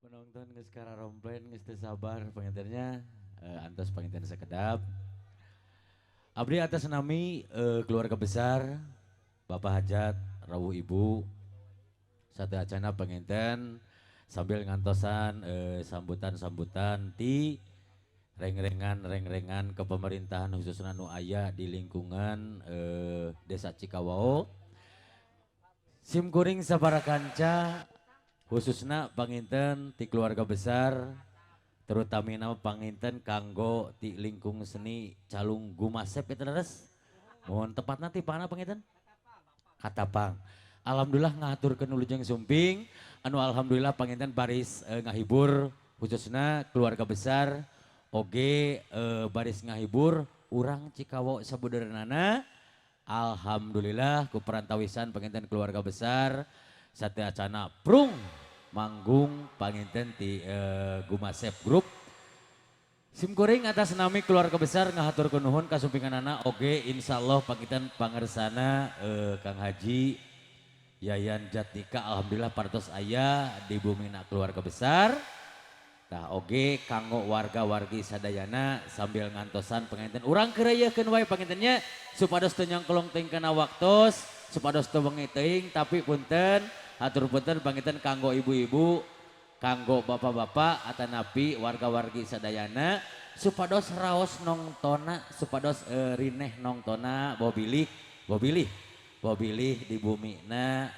Penonton geus kararomplen, geus teu sabar panginten nya, antos panginten sakedap. Abdi atas nami keluarga besar Bapak Hajat rawuh Ibu sateuacana panginten sambil ngantosan sambutan-sambutan ti rengrengan-rengrengan kepemerintahan, khususnya nu aya di lingkungan Desa Cikawao. Sim kuring sabara kanca, khususnya panginten ti keluarga besar, terutamina panginten kanggo ti lingkung seni Calung Gumasep itu leres. Mohon tepat nanti pana panginten Katapang. Alhamdulillah ngahaturkeun wilujeng sumping anu alhamdulillah panginten baris ngahibur khususnya keluarga besar, oge baris ngahibur urang Cikawao sabudeureunana. Alhamdulillah ku perantawisan panginten keluarga besar sateuacana prung manggung panginten ti Gumasep Group. Sim kuring atas nami keluarga besar ngahaturkeun nuhun kasumpinganana, oge insyaallah panginten pangersana Kang Haji Yayan Jatnika alhamdulillah parantos aya di bumina keluarga besar. Tah, oge kanggo warga-wargi sadayana, sambil ngantosan panginten urang keureuyekeun wae panginten nya, supados teu nyangkolong teuing kana waktos, supados teu wengi teuing. Tapi punten, hatur punten panginten kanggo ibu-ibu, kanggo bapak-bapak atanapi warga-wargi sadayana, supados raos nongtona, supados rineh nongtona, bobilih di bumina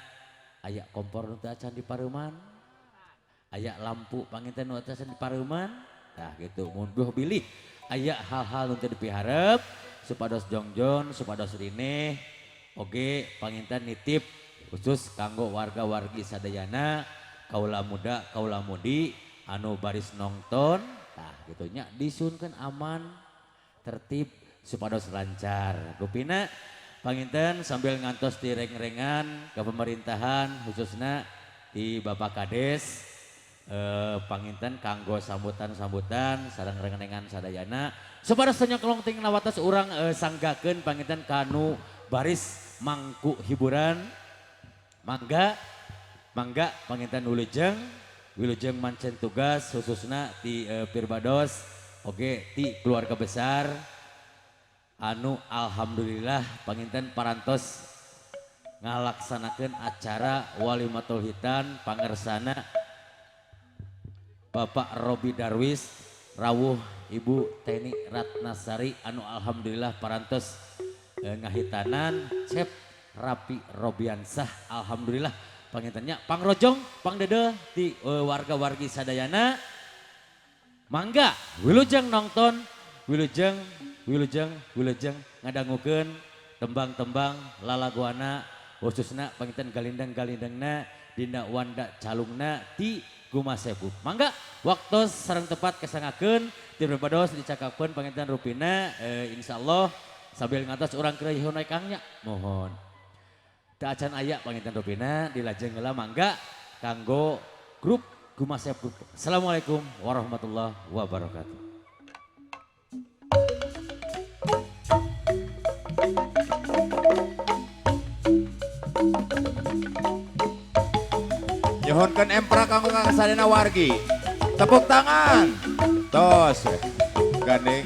aya kompor nu teu acan dipareuman, aya lampu panginten nu acan dipareuman. Tah gitu, mun bilih aya hal-hal nu teu dipiharep, supados jongjon, supados rineh. Oge panginten nitip khusus kanggo warga-wargi sadayana, kaula muda, kaula mudi anu baris nongton, tah gitu nya, disuhunkeun aman, tertib, supados lancar. Gupina panginten sambil ngantos di reng-rengan ke pemerintahan, khususnya di Bapak Kades, panginten kanggo sambutan-sambutan sareng reng-rengan sadayana, supados teu nyangkolong teuing watos, urang sanggakeun panginten kanu baris mangku hiburan. Mangga, mangga panginten wilujeng, wilujeng mancen tugas, khususna di Pirbados, oge ti keluarga besar anu alhamdulillah panginten parantos ngalaksanakeun acara walimatul khitan pangersana Bapak Robi Darwis rawuh Ibu Teni Ratnasari anu alhamdulillah parantos ngahitanan Cep Rapi Robiansah. Alhamdulillah panginten nya pangrojong pangdede ti warga-wargi sadayana. Mangga wilujeng nonton, wilujeng, wilujeng, wilujeng ngadangukeun tembang-tembang lalaguana, khususna panginten galindeng-galindengna dina wanda calungna ti Gumasep. Mangga waktu sareng tepat kesangakeun ti Barbados dicakapkeun panginten rupina, insyaallah sambil ngantos urang keur kang nya. Mohon teu acan aya panginten rupina, dilajeng heula. Mangga kanggo grup Gumasep Group. Assalamualaikum warahmatullahi wabarakatuh. Nyuhunkeun empra kanggo kasadayana wargi. Tepuk tangan. Tos. Gandeng.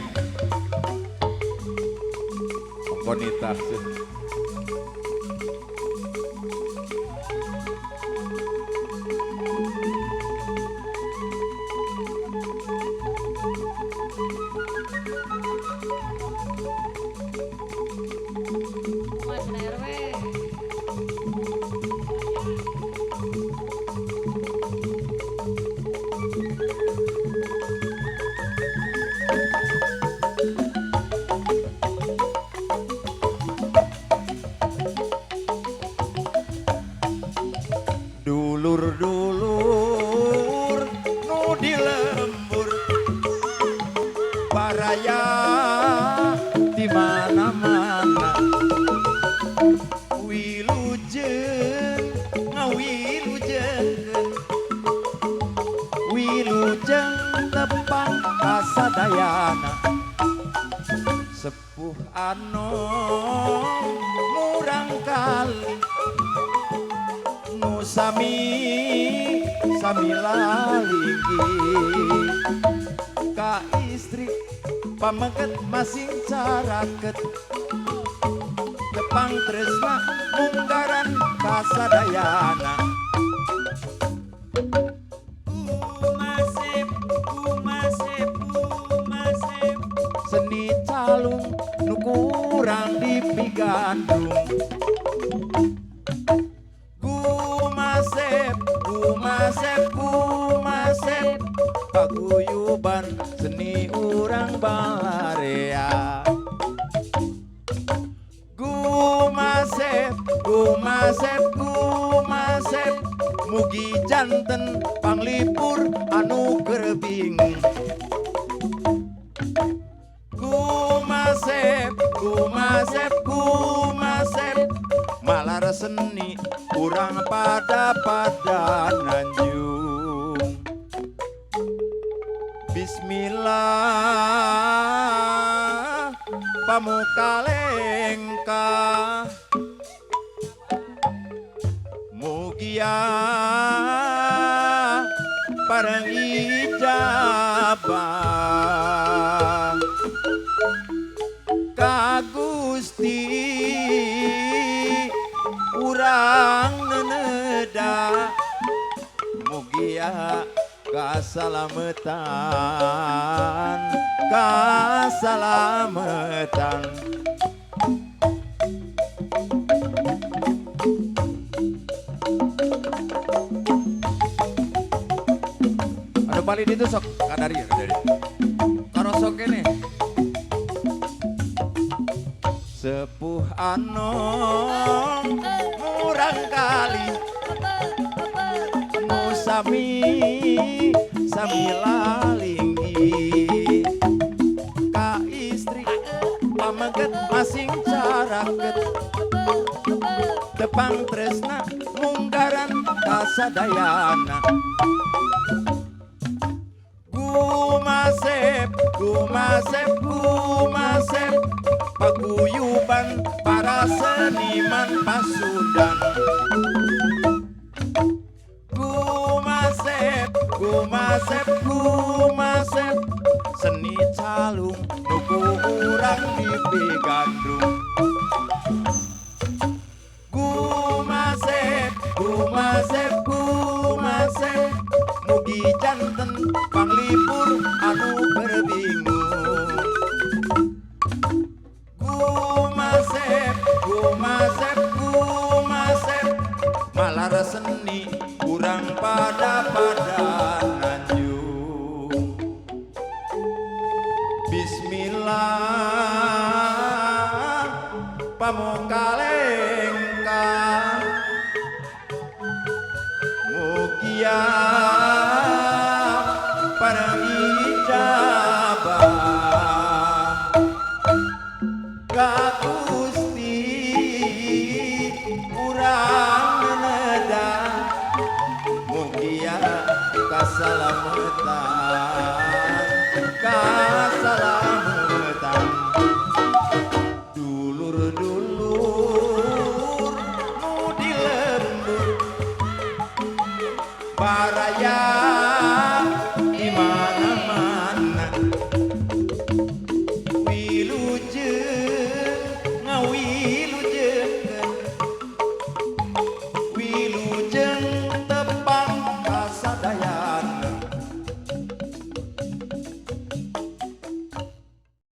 Bonita. Mas RW. Dulur-dulur nu di lembur, baraya di mana-mana, wilujeng ngawilujengkeun, wilujeng tepang kasadayana, sepuh anom murang kali nu sami sami lalinggi ka istri pameget masing caraket tepang tresna munggaran kasadayana. Kumasep, kumasep, kumasep. Seni calung nu kurang dipigandrung. Gumasep, gumasep, gumasep, paguyuban seni urang balarea. Gumasep, gumasep, gumasep, mugi janten panglipur anu keur bingung. Gumasep, gumasep, gumasep, malar seni urang pada pada nanjung. Bismillah pamukalengka, mugia pareng ijabah ka Gusti urang neneda, mugia kasalametan, kasalametan. Anu paling itu sok kadari ya kadari. Karosok kene. Sepuh anom murang kali nu sami sami lalinggi ka istri pameget masing caraket tepang tresna munggaran kasadayana. Gumasep, gumasep, gumasep, paguyuban para seniman Pasundan. Gumasep, gumasep, gumasep, seni calung nuku urang dipigandrung. Gumasep, gumasep, gumasep, mugi janten panglipur anu berbingung. Gumasep, gumasep, gumasep, malar seni kurang pada pada nanjung. Bismillah pamukalengka, mugia parang ijabah ka Gusti urang neneda, mugia kasalametan, kasalametan.